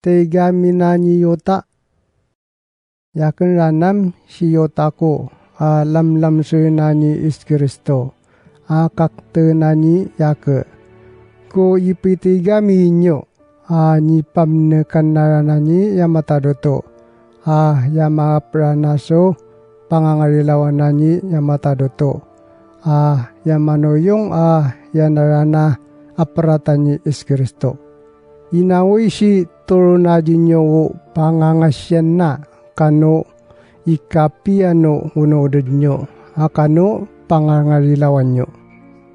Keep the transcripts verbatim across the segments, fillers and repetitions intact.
tigami nani yota. Yaken ranam si yotako a lamlamsoy nani Yesus Kristo a kakteg nani yake. Ko ipitigami inyo a nyipamnekan rana nani ya matadoto a yamaap rana so pangangarilawan nani ya matadoto a yamanoyong a yana rana a peratan ni Yesus Kristo. Inawi si toronaji nyo o pangangasian na kano ikapiya no onoded nyo a kano pangangarilawan nyo.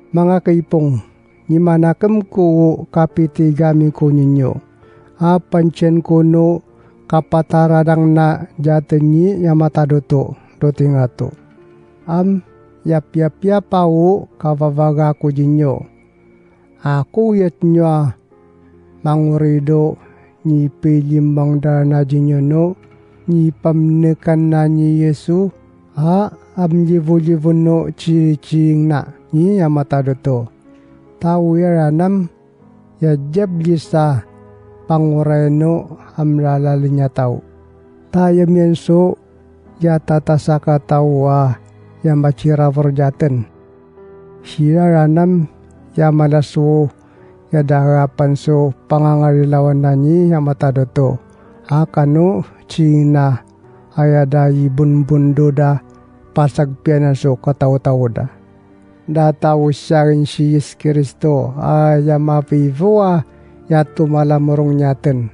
Manga keipong, nyimanakem ko o kapitigami ko ninyo a pansiyan ko no kapataradang na jaten ni ya matadoto do tingato. Am, yapiyapiya pa o kafafaga ko jinyo. Ako yet nyo a mangorido nyipilimbang darana jinyo no nyipamnekan nani Yesu a amlifolifo no cirici na ni ya matadoto. Taw ya ranam ya jab gisa pangorayan no amralalen ya taw. Ta ya miyan so ya tatasaka taw a ya macirafor jaten. Sira ranam ya malas o ya darapan so pangangarilawan nani ya matadoto a kano cina a ya da ibonbon do da pasagpiyan a so kataw-taw da. Da taw siyarin si Yesus Kristo a ya mapifowa ya tomalamorong niyaten.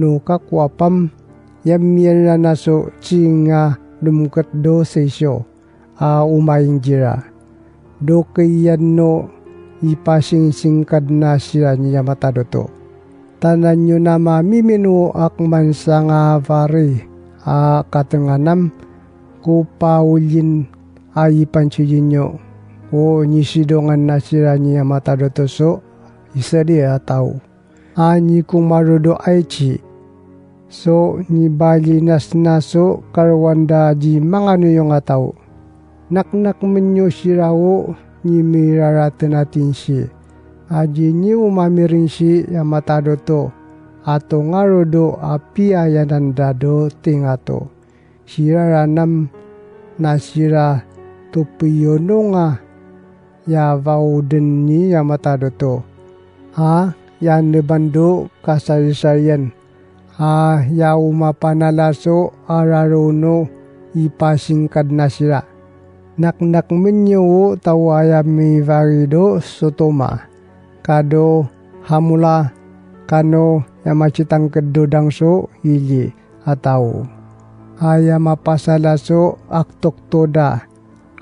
No kakowa pam ya miyan rana so cinga domket do sesyo a omaing jira. Do keyan no ipasingsingkad na sira ni ya matadoto. Tanan nyo na mamimin o akman sanga fari a katenganam ko paolin a ipansiji nyo o nyisidongan na sira ni ya matadoto so isedi a taw a nyikomarodo aici. So nyibalinas na so karowan da ji manganoyong a taw. Naknakmen nyo sira o nyimiraraten a tinsi a ji nyi o mamiringsi ya matadoto a tongarodo a piya yanan da do tingato. Sira ranam na sira topiyononga ya faoden ni ya matadoto a ya neban do kasarisarian a ya omapanala so a rarao no ipasingkad na sira. Naknakmen nyo o taw a ya mifari do Sotoma ka do Hamola kano ya macitangked do dang so ili a taw a ya mapasala so aktokto da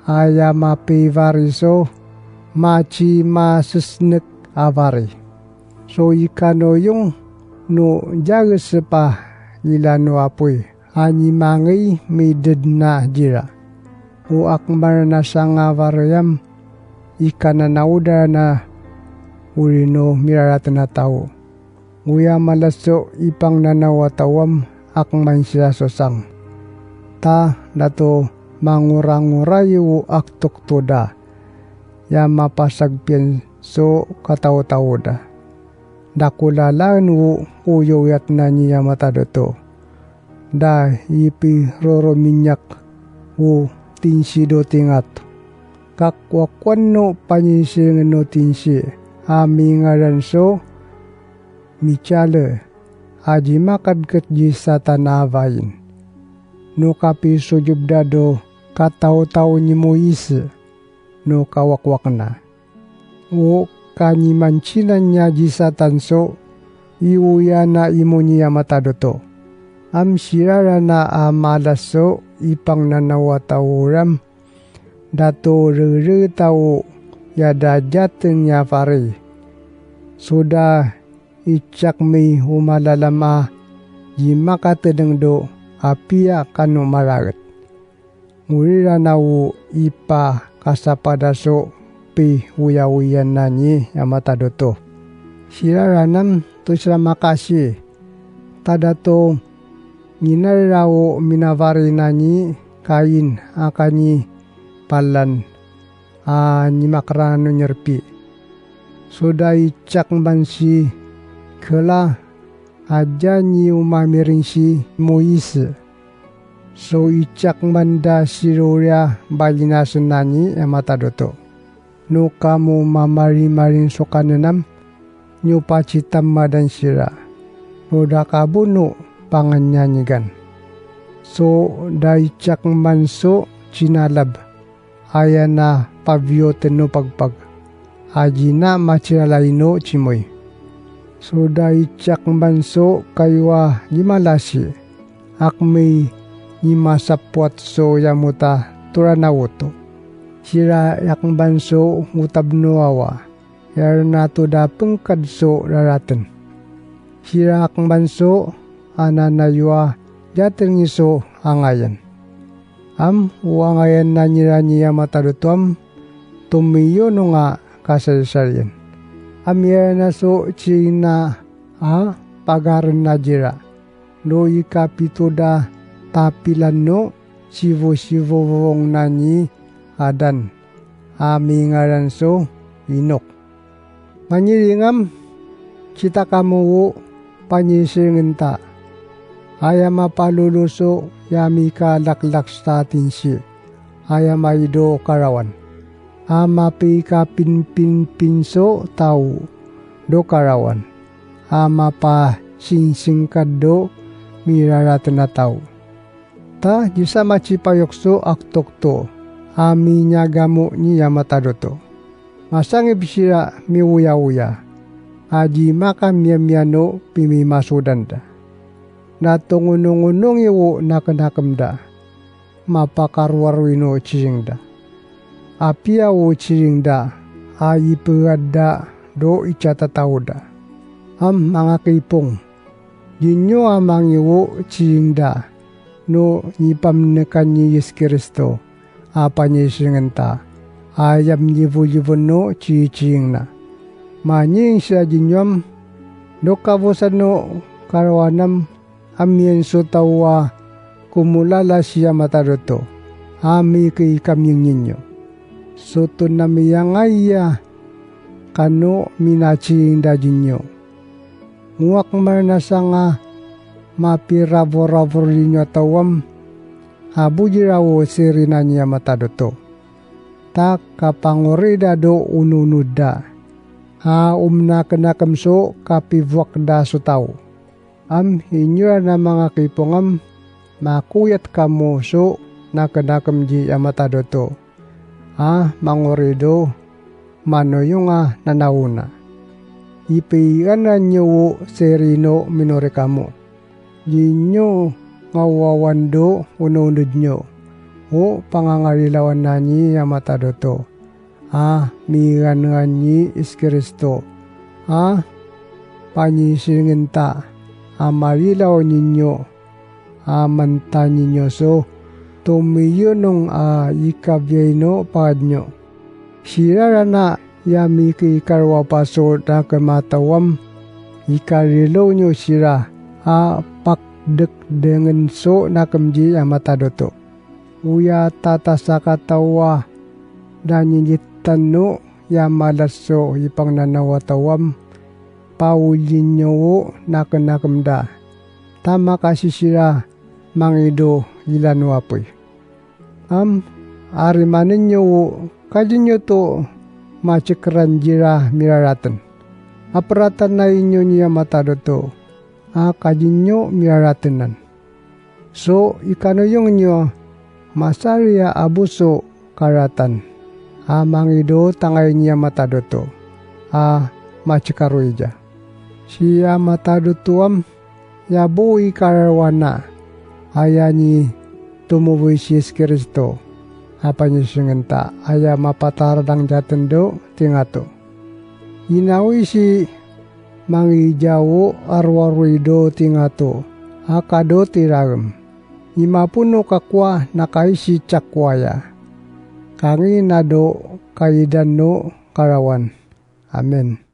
a ya mapifari so macimasesnek a fari. So ikanoyong no jages pa lilano apoy a nyimangey mided na jira. O akman rana sanga fari am ikananaoda rana ori no miraraten a taw. Oya malas so ipangnanaw a taw am akman sira so sang. Ta dato mangorangorayo o aktokto da ya mapasagpiyan so kataw-taw da. Da ko lalaen o oyoyat na ni ya matadoto. Da ipirorominyak o tinsi do tingato. Kakowakowan no panyinsirengen o tinsi a mingaran so Micale a ji makadket ji Satan a vain. No kapisojob da do kataw-taw ni Moise no kawakwak na. O kanimansinan nia ji Satan so i oyan a imo ni ya matadoto. Am sira rana a malas so ipangnanaw a taw ram dato rereta o ya da jaten nia fari. So da icak mi o malalam a ji makatedeng do apiya kano mararet. Ngori rana o ipakasapad a so piwoyawoyan na ni ya matadoto. Sira ranam to sira makasi. Ta dato nginar ra o minafari na ni Kain a kani palan a nimakarano nyerpi. So da icak man si kela Aja ni o mamiringsi Moise. So icakman da siro ria ba linasen na ni a matadoto. No kamo mamarimaring so kanen am, ni o pacitam madan sira. No da kabono pangan niyan igan. So da icakman so cinalab. Aya na pabiyoten no pagpag. Aji na maciralai no cimoy. So da icakman so kayowa ni malasi. Akmi ni masapowat so yamota toranawoto. Sira yakman so otab no awa. Yarna to da pengkad so raraten. Sira yakman so ananayowa jatengi so angayan. Am o angayan na nira ni a matadoto am, tomiyo no nga kasarisarian. Am yarna so ciring na a pagaren na jira. Do ikapito da tapilan no sivosivo vovong na ni adan. A mingaran so Enok. Mangiring am, cita kamo o panyisiringenta. Aya mapalolo so ya mikalaklak sa tinsi. Aya maido karawan. A mapikapinpinpin so taw do karawan. A mapasingsingkad do miraraten a taw. Ta gisa macipayok so aktokto a minyagamo ni a matadoto. Masangib sira miwoyawoya. Aji makamiyamiya no pimimasodan da. Na tongonongonongi o nakenakem da. Mapakaroaroi no ciring da. Apiya o ciring da a iperad da do icatataw da. Am manga kipong. Jinyo a mangi o ciring da no nipamnekan ni Yesus Kristo a panyisiringenta. Ayam nivonivon no ciciring na. Mangiring sira jinyo am do kavasa no karawan am. Amien so taw a komolala si a matadoto a mikoi kamingin ninyo. Soton a miyangaiya kano minaciring da jinyo. Ngowak marnasang a mapiravorravor dinyo a taw am. A bojira o seri na ni a matadoto. Ta kapangori da do onoonod da. A om nakenakem so kapivoak da so taw. Am inyo ran a manga kipong am, makoyat kamo so nakenakem di a matadoto a mangori do manoyong a nanaona. Ipeiraan ran yo o seri no minori kamo. Di nyo ngawawan do onoonod nyo o pangangarilawan na ni a matadoto a miranran ni Yesus Kristo a panyisiringenta a marilaw ninyo a mantaninyo so tomiyonong a ikabiyaino pagadnyo. Sira ran a ya mikoi karowa paso nakem a taw am, ikarilawnyo sira a pakdekdengen so nakem di a matadoto. Oya tatasakataw a da ninitan no ya malas so ipangnanaw a taw am, paolinyo o nakenakem da. Ta makasi sira mangido ilan o apoy. Am arimanennyo o kajinyo to macekkeran dira miraraten. Aperatanainyo ni a matadoto a kajinyo miraratenan. So ikanoyongnyo masari a aboso karatan a mangido tangai ni a matadoto a macekaroy ja. Si a matadoto am ya bo i karawana a ya ni tomoboy si Yesus Kristo a panyisiringenta a ya mapataradang jaten do tingato. Inawi si mangija o aroaroi do tingato a kado tiragem. Imapuno kakowa na kaisi cakwaya. Kangi na do kaidan no karawan. Amen.